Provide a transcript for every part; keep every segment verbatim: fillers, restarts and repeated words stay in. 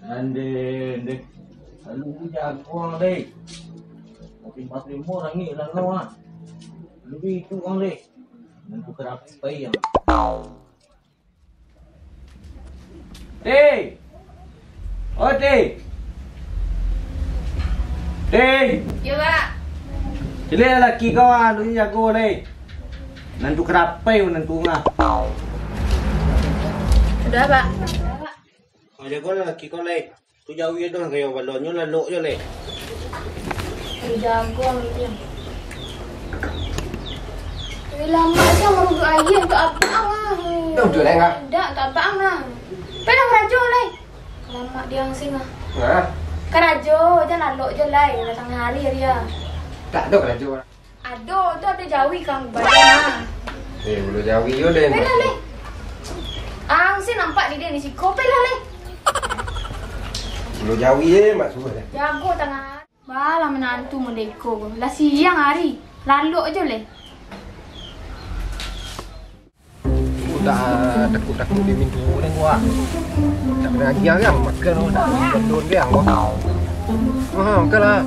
Ande, ande. Lalu jago ang, deh. Tapi patri mo rangik lah no, ah. Lebih itu ang, deh. Nantu kerapai ang. Ti! Oh, Ti! Ti! Yo, Pak. Caliak laki kau, ah, lu jago lai. Nantu kerapai, nantu ngah. Sudah, Pak. Kau jago lah laki kau lai. Tu jawi tu kayo balonyo lalok je lai. Jago lah tu. Eh, lamak siang baru duduk aia untuk abang ah. Dah duduk lai, Kak? Dah, untuk abang ah. Pai lah karajo lai. Lamak dia ang sing ah. Nah. Karajo, jan lalok je lai. Dah tangah hari dia. Tak ado karajo. Ado, tu ado jawi kang badan ah. Eh, bulu jawi yo, Den. Pai lah lai. Ang sing nampak di den di siko, pai lah lai. Bulu jawi, eh, mak suruh dah. Jago tangan. Balah manantu model iko ko. Lah siang hari. Lalok ajo lai. Udah takut-takut di mintu ni gua. Tak pernah lagi ang makan, oh, nak bendon dia, oh. Ah, makan lah.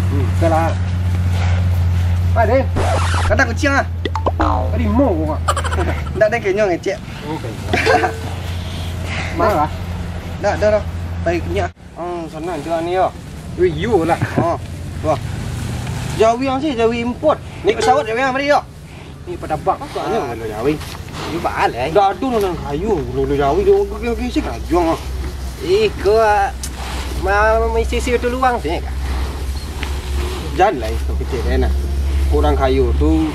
Hmm, salah. Apa, Den? Kadang kuciang ah. Tadi mau kau, Mak. Ndak, Den, kenyang ngecek. Oh, kenyang. Marah? Ndak, dah, dah. Baik, nyak. Hmm, sanang tu ni yo. Ui, yo lah. Oh, wah. Jawi ang sih, jawi import. Naik pesawat jawi ang tadi yo. Ni pada bak kau ni lo jawi. Yo baalai. Dah ado nan kayo lo jawi dia orang pergi sih kajuang ah. Iko ah, ma, ma isi-isi tu luang sih kan. Jan lah itu kecil kan. Kurang kayo tu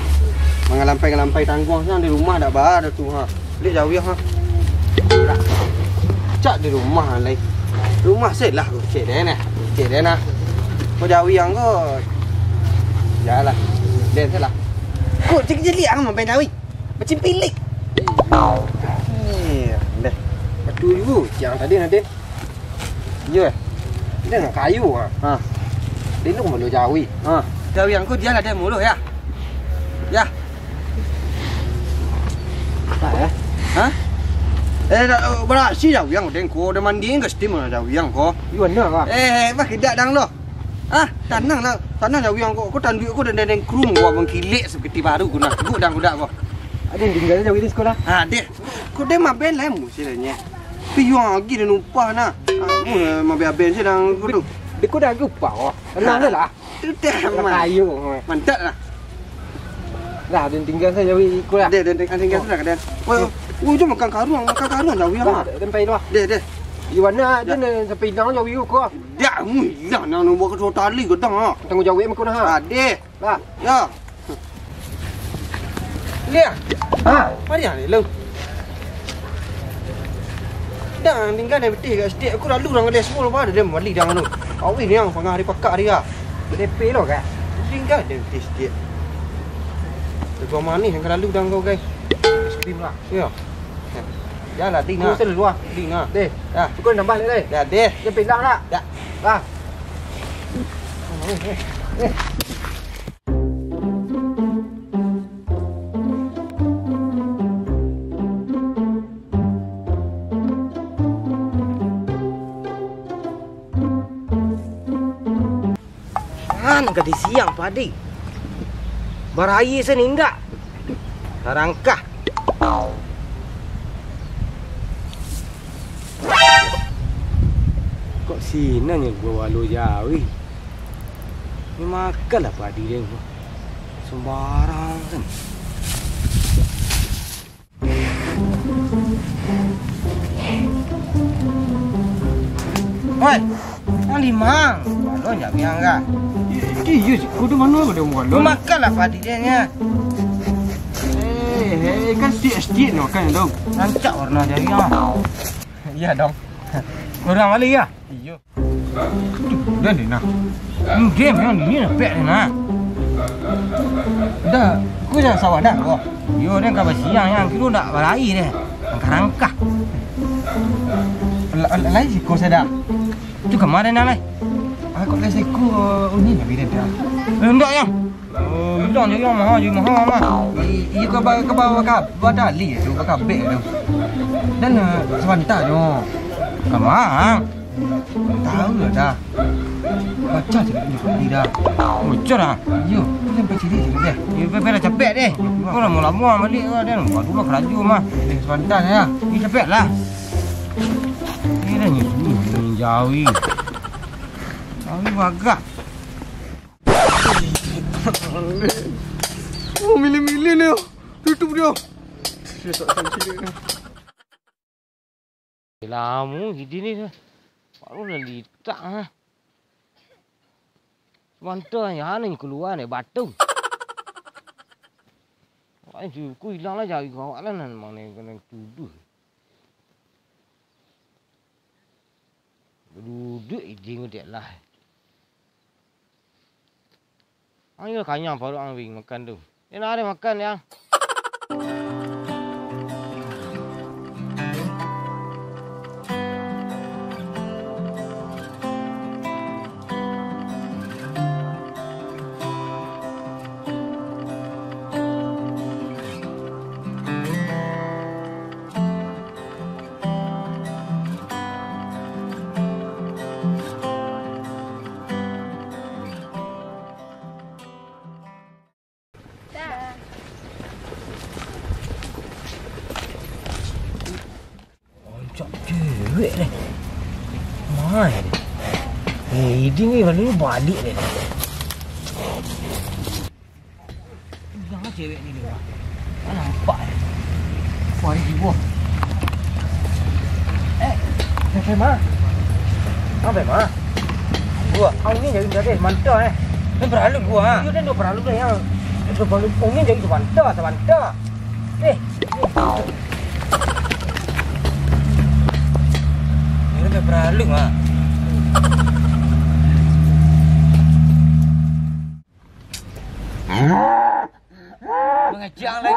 mangalampai-ngalampai tangguang sana di rumah dak ba ada tu ha. Dek jawi ha. Cak di rumah lai. Rumah se lah kecil deh nah. Kecil deh nah. Kau jawi ang ko. Jalah. Den se lah. Ko cik jeli ang main jawi. Macam pilik. Eh, deh. Betul juga yang tadi nanti. Iyo. Dia nak kayu ah. Ha. Dia nak mulu jawi. Ha. Jawi ang ko dia lah dia mulu ya. Ya. Apa ya? Ha? Eh, dak berasi jawi ang ko, dah mandi ke steam jawi ang ko. Iyo, benar, Pak. Eh, bah kidak dang lo. Ah, tanang lah. Tanang jawi ang ko. Ko tanduik ko dan dendeng krum ko abang kilek seperti baru ko nah. Gudang kudak ko. Ada yang tinggal jawi di sekolah. Ah, deh. Ko deh maben lah musilnya. Piang lagi dah numpah nah. Aku maben-aben sih dang ko tu. Dek ko dah upah ko. Tenang je lah. Tu dah mah. Kayu. Mantap lah. Dah, dan tinggal saja jawi iko lah. Deh, dan tinggal sudah kaden. Oh, oh, jom makan karuang, makan karuang jawi ang. Dah, tempai tu lah. Deh, deh. Di mana ada ni sampai hilang jawi ko. Dak, mu hilang nang nombor ke tali gedang ah. Tanggung jawab mako nah. Adeh. Lah. Ya. Liang. Ha. Mari ah, Liang. Dah, tinggal dah betih kat sitik. Aku lalu orang ada semua, lupa ada dia mali dah anu. Awih ni yang pangah hari pakak dia. Depe lo kan? Tinggal dah betih sitik. Teguah manih yang lalu dah kau, guys. Es krim lah. Ya. Janganlah, Ding, ah. Kau selalu luar. Ding, ah. Deh. Dah. Kau nambah lagi, deh. Dah, deh. Dia pindah tak? Dah. Dah. An gadih siang padi. Baraia sanin indak. Tarangkah. Kok sinan nyo gua walu jawi? Ni makanlah padi den. Sembarang kan. Oi, ang limang. Kalau nyak biang kah? Iyo, siko di mano kau dah makan? Makanlah padi dia nya. Eh, eh, kan setiap-setiap ni makan tu. Rancak warna dia nya. Iya dong. Kurang kali ya? Iyo. Dah deh nah. Hmm, game yang ini lah pek deh nah. Dah, ku dah sawah dah ko. Yo, den ka basiang, yang kiro ndak balai deh. Rangkah-rangkah. La-, la-, lai siko sajo dah. Tu kama den dah lai. Ah, kok lai siko, uni nabi den dah. Eh, ndak, yang. Oh, ilang je, yang maha je, maha mah. I-, iyo ka ba-, ka ba-, ka badali tu, ka kabek tu. Dan, eh, sabanta nyo. Kama? Tahu lah dah. Baca je ni tadi dah. Bocor ah. Iyo, tu sampai sini je deh. Iyo, pai, pai lah capek deh. Kau lah mau lama balik kau, den. Waduh lah karajo mah. Eh, sabanta ya. Ni capek lah. Ni dah ni, ni, ni jawi. Jawi bagak. Oh, milih-milih ni. Tutup dia. Lamo gidi ni. Baru lah litak ah. Sabanta nyo kalua dek batu. Wah, juku ilang lah jari kawak lah nan mano kena tuduh. Baduduak ijing dek lah. Ayo kanyang paruik ang wing makan tu. Ni lah ado makan, Yang. Oncak cewek ni. Mai ni. Eh, ini ni lalu balik ni. Jangan cewek ni dia. Mana nampak ni? Wah, ni jiwa. Eh, Pepe mah. Apa mah? Gua, kau ni jadi tadi mantap eh. Ni beralun gua ha. Dia dah beralun dah yang. Dia beralun, kau ni jadi sabanta, sabanta. Eh. Dia dah beralun ha. Mangecek lai.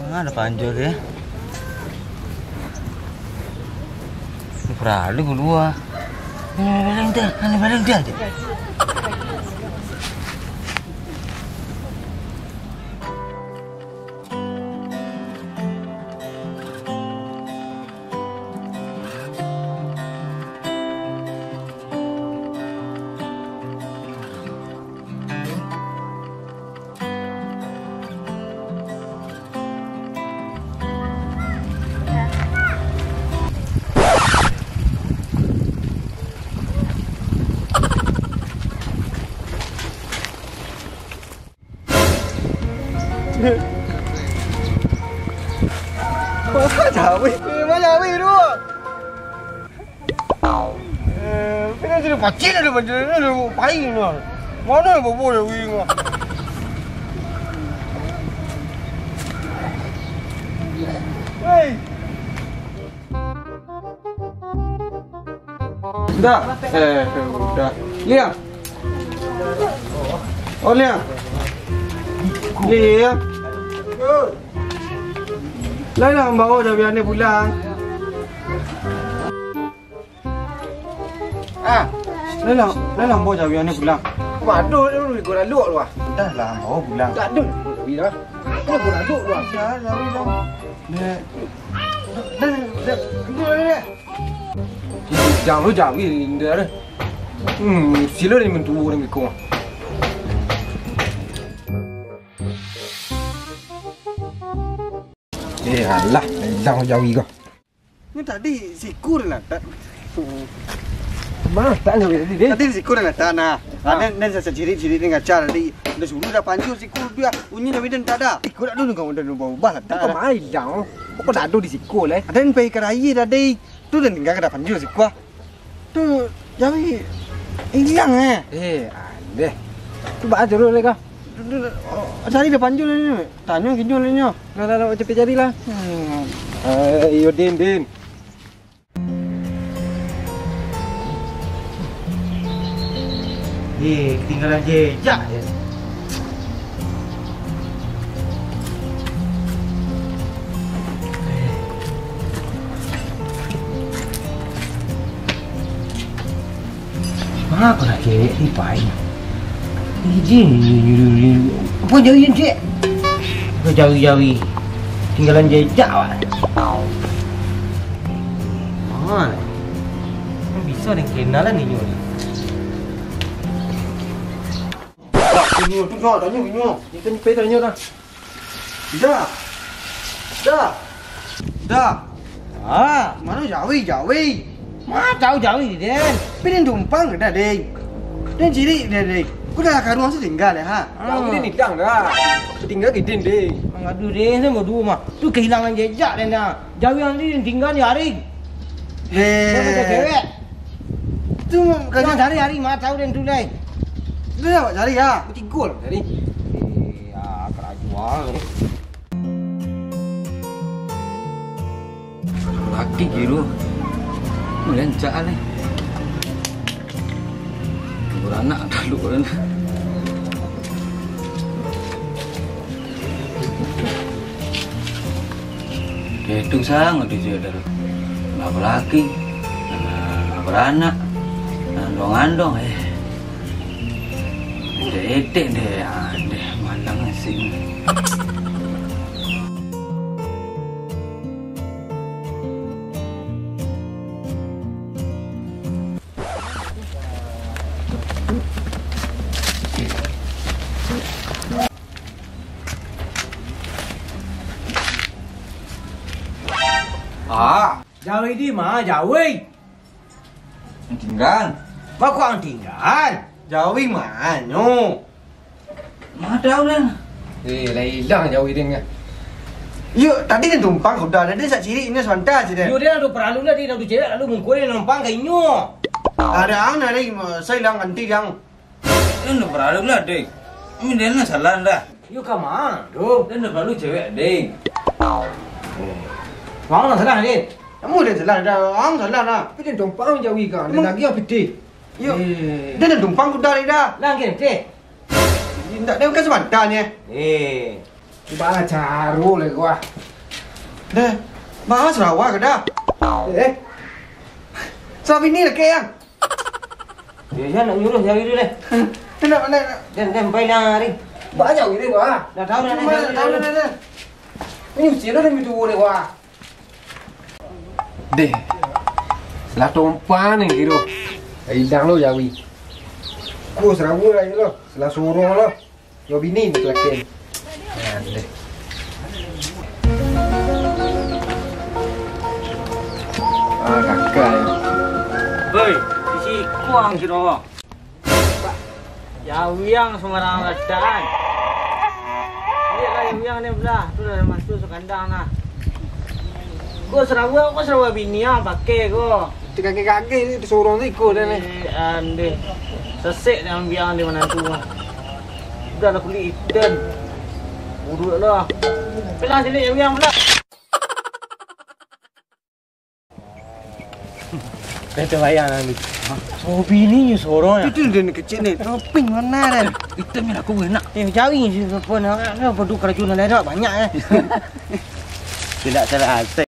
Ah, ado panjul tu. Ni paralu kalua. Ni paling dah, ni paling dah je. Mana cawi? Eh, mana cawi tu? Eh, kena jadi pacik dah, pacik dah, pai dah. Mana bobo dah, wing ah. Hei. Dah. Eh, dah. Liang. Oh, Liang. Liang. Lai lah, ambo jawi ane pulang. Ah. Lai lah, lai lah, ambo jawi ane pulang. Waduh, lu gua lalu tu ah. Dah lah, ambo pulang. Tak ada. Jawi lah. Gua lalu tu ah. Dah, jawi lah. Dek. Dek, dek, dek, dek. Jangan lu jawi, Linda deh. Hmm, sila ni mentua ni biko. Eh, alah, jangan jawi kau. Ni tadi siku dah latak. Mah, tak jawi tadi deh. Tadi siku dah latak nah. Ah. Ada dan sasa cirit-cirit ni ngaca tadi. Dah suruh dah panjul siku dia. Bunyi dah bidan tak ada. Siku dah dulu kau dah ubah-ubah latak. Kau main dah. Kau tak ada di siku leh. Ada yang pergi ke raya tadi. Tu dah tinggal ke depan jua siko ah. Tu jawi ilang eh. Eh, andeh. Tu baa caro lai kah? Tu, tu, oh, cari depan jua ni. Tanyo kinyo lai nyo. Lah, lah, lah, capek cari lah. Hmm. Eh, iyo, Din, Din. Eh, ketinggalan jejak je. Manga kau nak cewek ni, Pai? Izin, apa jauh ni, cek? Apa jauh-jauh? Tinggalan jejak awak. Manga ni? Kan bisa ni, kenalan ni, nyo ni. Dak, inyo tu, dak, tanyo, inyo. Kita ni pai tanyo dah. Dah. Dah. Dah. Ah, mano Jawi, Jawi? Ma tahu Jawi, Den. Pi den tumpang ka dah, Den. Den cirik dah, Den. Ku dah karuang tu tinggal ya, ha. Jawi den hidang dah. Tinggal ka den, Den. Mangadu, Den, sama dua mah. Tu kehilangan jejak, Den, dah. Jawi yang ni tinggal ni hari. Eh. Dia macam cewek. Tu kan. Yang cari hari, ma tahu den tu lai. Dia awak cari ya. Betigo lah cari. Eh, ya, kerajuan. Laki gitu. Malincak ni. Baranak dalu kan. Itu sangat tu je dah. Lah balaki, lah baranak, lah andong-andong, eh. Etek-etek deh, ah, deh, mandang asik. Ah, Jawi di ma, Jawi? Tinggal. Bako ang tinggal? Jawi manyo? Ma tahu lah. Eh, lah ilang Jawi den kan. Yo, tadi den tumpang kuda, tadi sak cirik ini sabanta sajo. Yo, den ado paralu lah, den ado cewek, lalu mungko den numpang ka inyo. Ada ang dari, saya ilang ganti ang. Yo, ndak paralu lah, Dek. Ini den lah salah dah. Yo, ka ma tu? Den ndak paralu cewek, Dek. Ang lah salah, Dek. Kamu den salah dah, ang salah lah. Tapi den tumpang Jawi kan, den lagi pitih. Yo, eh. Den tumpang kuda tadi dah. Lah, angke, angke. Indak, den kan sabanta ni. Eh. Baa caro lai ko ah. Dah, baa sarawa ko dah. Eh. Sabini lah ke yang. Yo, jan nak nyuruh Jawi tu deh. Dah, dah, dah. Den, den, pai lah ari. Banyak gini ko ah. Dah tahu dah, dah, dah, dah, dah. Ini usia dah, dah, dah, dah, dah. Deh, salah tumpang ni kiro. Ilang lo Jawi. Ko sarawa lah lo, salah surung lo. Yo bini ni kelakian. Deh. Ah, kakak yo. Hoi, di siko ang kiro. Jawi ang sumbarang ladaan. Liek lah Jawi ang ni belah. Tu lah masuk sakandang nah. Ko sarawa, ko sarawa bini ang pakai ko. Itu kaki-kaki tu surung tu iko dah ni. Eh, andeh. Sesek dah ambiang di manantu mah. Udah lah kulik itam. Urut lah. Pelah sini Jawi ang belah. Dah terbayang lah ni. Oh, bini ni sorang ya. Itu dia ni kecil ni. Topping mana dia? Hitam ni aku enak. Eh, cari si apa nak? Apa tu keracunan dah banyak eh. Tidak terasa.